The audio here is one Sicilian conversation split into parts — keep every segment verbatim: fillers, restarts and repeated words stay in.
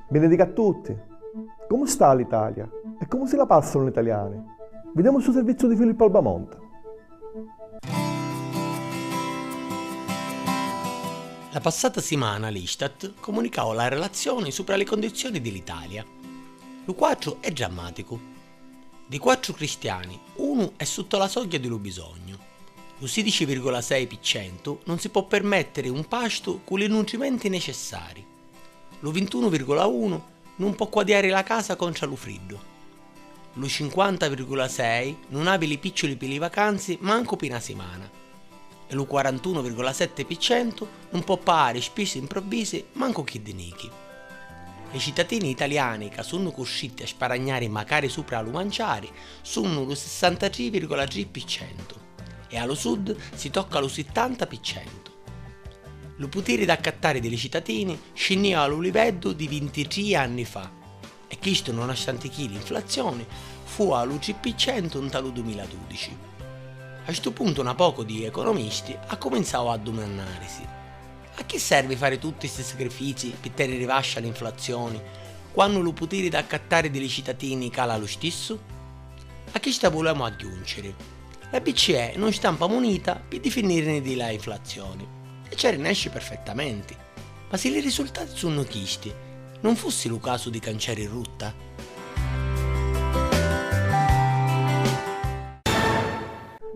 Benedica a tutti! Comu sta l'Italia? E comu si la passanu l'italiani? Videmu stu serviziu di Filippu Albamonte. La passata simana l'ISTAT comunicau la relazioni supra li condizioni di l'Italia. Lu quatru è drammaticu. Di quattru cristiani, unu è sutta la sogghia di lu bisognu. Lu sidici virgola sei pi centu nun si pò permettiri un pastu cu li nutrimenti necessari. Lu vintunu virgola unu nun pò quadiari la casa contra lu friddu. Lu cinquanta virgola sei nun havi li picciuli pi li vacanzi mancu pi na simana. E lu quarantunu virgola sette pi centu nun pò pagari spisi improvvisi mancu chiddi nichi. Li citatini italiani ca sunnu custritti a sparagnari macari supra a lu manciari sunnu lu sessantatrì virgola trì pi centu e a lu sud si tocca lu sittanta pi centu. Lu putiri d'accattari di li citatini scinnìu a lu liveddu di vintitrì anni fa. E chistu, nonustanti chi l'inflazioni fu a lu tri pi centu nta lu dumila dudici. A stu puntu na pocu di economisti accuminzau a addumannarisi: a chi servi fari tutti sti sacrifici pi teniri vascia l'inflazioni quannu lu putiri d'accattari di li citatini cala lu stissu? A chista vulemu agghiunciri: la BCE nun stampa munita pi difinnirini di la inflazioni, e ci arrinesci perfettamenti. Ma si li risultati sunnu chisti, nun fussi lu casu di canciari rutta?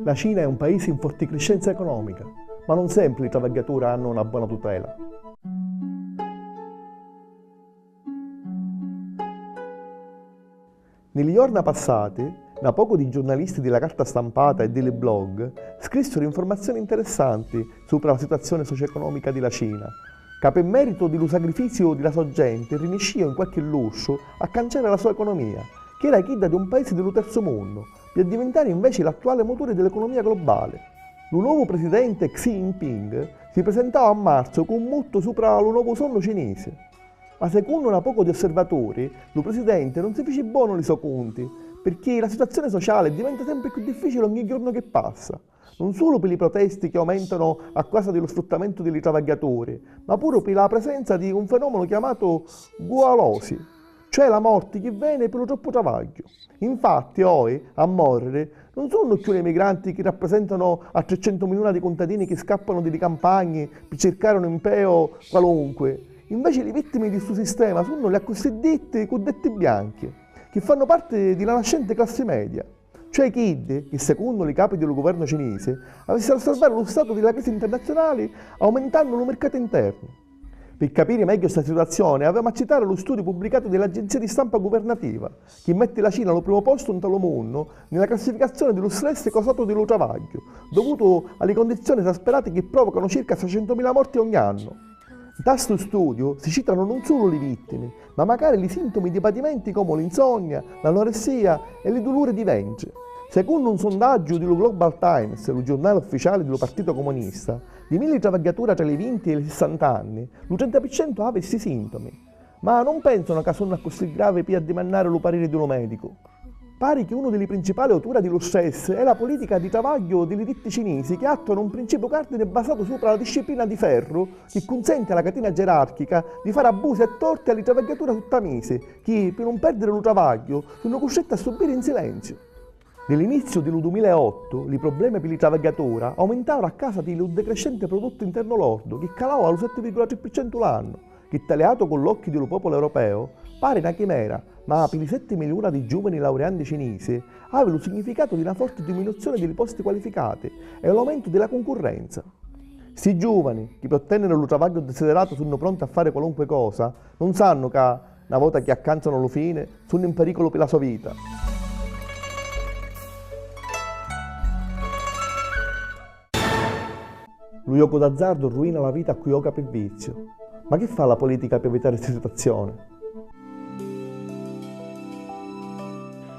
La Cina è un paisi in forti criscenza economica, ma non sempri li travagghiatura hannu una bona tutela. Nni li jorna passati, na pocu di giurnalisti di la carta stampata e di li blog scrissiru informazioni interessanti supra la situazioni socio-economica di la Cina, ca pi meritu di lu sacrifiziu di la so genti riniscìu in qualchi lustru a canciari la so economia, chi era chidda di un paisi di lu terzu munnu, pi addivintari inveci l'attuali muturi di l'economia globali. Lu novu presidenti Xi Jinping si prisentau a marzu cu un muttu supra lu novu sonnu cinisi. Ma secunnu na pocu di osservaturi, lu presidenti nun si fici bonu li so cunti, pirchì la situazioni sociali diventa sempri cchiù difficili ogni jornu chi passa, nun sulu pi li protesti chi aumentanu a causa di lu sfruttamentu di li travagghiaturi, ma puru pi la presenza di un fenomenu chiamatu gualosi, cioè la morti chi veni pi lu troppu travagghiu. Infatti, oi, a mòrriri, nun sunnu cchiù l'emigranti chi rappresentanu a tricentu miliuna di cuntadini chi scappanu di li campagni pi circari un impeu qualunqui. Inveci li vittimi di stu sistema sunnu li accussì ditti cuddetti bianchi, chi fannu parti di la nascenti classi media, cioè chiddi chi, secunnu li capi di lu guvernu cinisi, avessinu a salvari lu statu di la crisi internazziunali aumentannu lu mircatu internu. Pi capiri megghiu sta situazioni, avemu a citari lu studiu pubblicatu di l'agenzia di stampa guvernativa, chi metti la Cina a lu primu postu nta lu munnu nni la classificazioni di lu stress causatu di lu travagghiu, dovutu a li condizioni esasperati chi provocanu circa seicentumila morti ogni annu. Nta stu studiu si citanu nun sulu li vittimi, ma macari li sintomi di patimenti comu l'insonnia, l'anoressia e li duluri di ventri. Secunnu un sondaggiu di lu Global Times, lu giurnali ufficiali di lu Partitu Comunista, di milli travagghiatura tra li vinti e li sissanta anni, lu trenta pi centu havi sti sintomi. Ma nun pensanu ca sunnu accussì gravi pi addimannari lu pariri di lu medicu. Pari chi unu di li principali autura di lu stress è la pulitica di travagghiu di li ditti cinisi chi attuanu un principiu cardini basatu supra la disciplina di ferru chi cunsenti a la catina gerarchica di fari abbusi e torti a li travagghiatura sutta misi chi, pi nun pèrdiri lu travagghiu, sunnu custritti a subbiri in silenziu. Di l'iniziu di lu dumila e ottu, li problemi pi li travagghiatura aumintaru a causa di lu decrescenti pruduttu internu lordu chi calau a lu setti virgola tri pi centu l'annu, chi taliatu cu l'occhi di lu populu europeu pari na chimera, ma pi li setti miliuna di giuvani laureandi cinisi havi lu significatu di na forti diminuzioni di li posti qualificati e l'aumentu di la cuncurrenza. Sti giuvani, chi pi ottèniri lu travagghiu desideratu sunnu pronti a fari qualunqui cosa, nun sannu ca, na vota chi accànzanu lu fini, sunnu in perìculu pi la so vita. Lu jocu d'azzardu ruina la vita a cu joca pi viziu. Ma chi fa la politica pi evitari sti situazioni?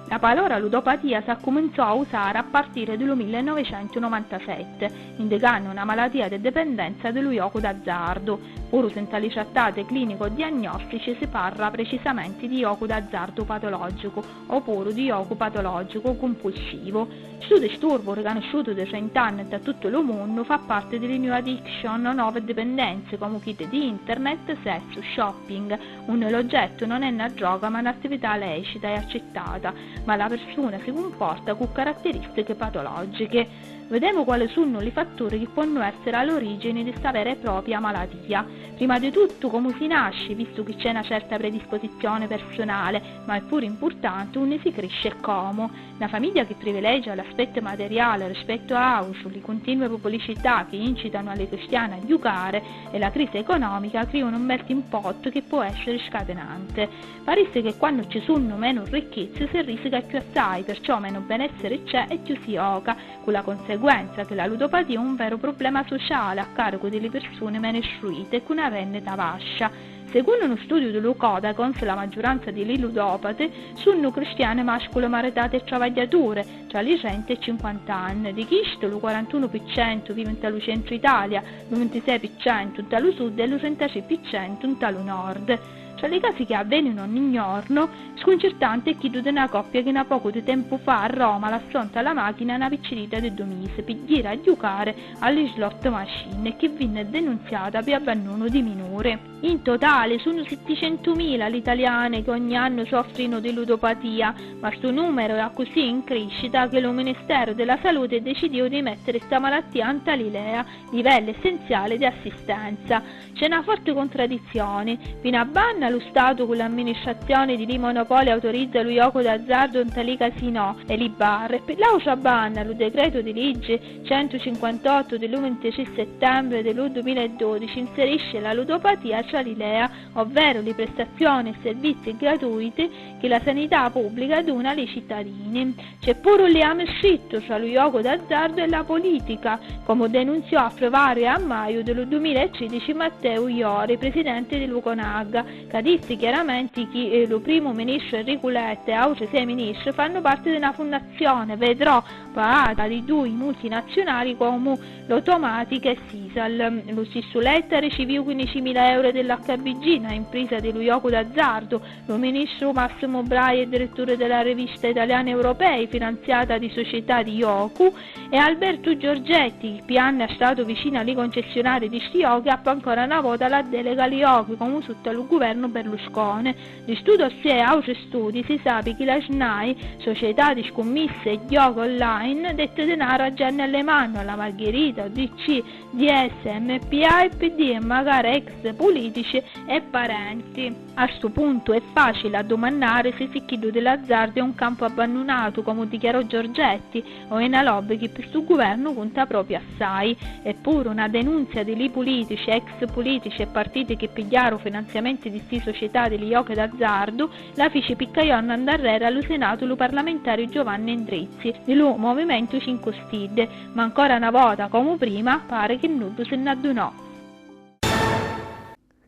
La palora ludopatia s'accuminzò a usari a partiri di lu millenovecentunovantasette, indicannu na malatia di dipendenza di lu jocu d'azzardu. Puru si nta li trattati clinico-diagnostici si parra precisamenti di jocu d'azzardu patològgicu o puru di jocu patològgicu cumpulsivu. Stu disturbu, ricanusciutu di trent'anni nta tuttu lu munnu, fa parti di li new addiction o novi dipendenzi, comu chiddi di internet, sessu, shopping, unni l'oggettu non è na droga ma n'attività lecita e accittata, ma la pirsuna si cumporta cu caratteristichi patològgichi. Videmu quali sunnu li fatturi chi ponnu èssiri a l'orìgini di sta vera e pròpia malatìa. Prima di tuttu, comu si nasci, vistu chi c'è na certa predisposizzioni persunali, ma è puru impurtanti unni si crisci e comu. Na famigghia chi privilegia l'aspetti materiali rispettu a àutru, li cuntinui publicità chi incitanu a li cristiani a jucari e la crisi econòmica crìunu un melting pot chi pò èssiri scatinanti. Parissi chi quannu ci sunnu menu ricchizzi si risica cchiù assai, perciò menu benèssiri c'è e cchiù si joca, cu la conseguenza chi la ludopatia è un veru prublema suciali a càricu di li pirsuni menu istruiti e cu na rènnita vascia. Secunnu nu studiu di lu Codacons, la maggiuranza di li ludopati sunnu cristiani màsculi maritati e travagghiaturi, tra li trenta e cinquanta anni. Di chisti, lu quarantunu pi centu vivi nta lu centru Italia, lu vintisei pi centu nta lu sud e lu trentatrì pi centu nta lu nord. Tra li casi chi avvèninu ogni jornu, scuncirtanti è chiddu di na coppia chi na pocu di tempu fa a Roma lassò nta la màchina na picciridda di dui misi pi jiri a jucari a li slot machine e chi vinni denunziata pi abbannunu di minuri. In totali sunnu sitticentumila li taliani chi ogni annu soffrinu di ludopatia, ma stu nùmeru è accussì in crìscita chi lu Ministeru di la Saluti dicidìu di mèttiri sta malattia nta li lea, livelli essenziali di assistenza. C'è na forti cuntradizzioni. Pi na banna lu Statu cu l'amministrazzioni di li monopoli autorizza lu jocu d'azzardu nta li casinò e li bar e pi l'àutra banna lu decretu di liggi centucinquantottu di lu vintitrì settembri di lu dumila e dodici inserisci la ludopatia tra li lea, ovveru li prestazzioni e servizzi gratuiti chi la sanità pùbblica duna a li cittadini. C'è puru un liami strittu tra lu jocu d'azzardu e la pulìtica, comu denunziò a Frivari e a maiu di lu dumila e tridici Matteu Jori, prisidenti di lu Conag, ca dissi chiaramenti chi, eh, lu primu ministru Enricu Letta e àutri sei ministri fannu parti di na funnazzioni, Vedrò, pagata di dui multinazziunali comu l'Automatic e Sisal. Lu stissu Letta ricivìu quinnicimila euru di l'H B G, na imprisa di lu jocu d'azzardu, lu ministru Massimo Brai è diretturi di la rivista Italiani Europei, finanziata di società di jocu, e Albertu Giorgetti, chi pi anni ha statu vicinu a li concessiunarii di sti jochi, appi ancora na vota la delega a li jochi, comu sutta lu guvernu Berlusconi. Di stu dossier e àutri studii si sapi chi la SNAI, società di scummissi e jochi online, detti dinaru a Gianni Alemanno, alla Margherita, O D C, D S, M P A e P D e macari ex pulìtici e parenti. A stu puntu è fàcili addumannàrisi si chiddu di l'azzardu è un campu abbannunatu, comu dichiarò Giorgetti, o è na lobby chi pi stu guvernu cunta propiu assai. Eppuru, na denunzia di li pulìtici, ex pulìtici e partiti chi pigghiaru finanziamenti di sti società di li jochi d'azzardu la fici picca jorna ndarreri a lu Senatu lu parlamentari Giovanni Endrizzi di lu Movimentu Cincu Stiddi, ma ancora na vota, comu prima, pari chi nuddu si nn'addunò.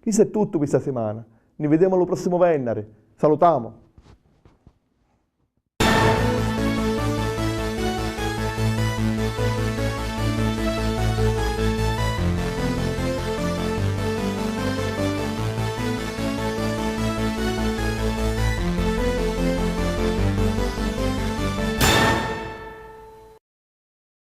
Chistu è tuttu pi sta simana. Ni videmu a lu prossimu vennari. Salutamu!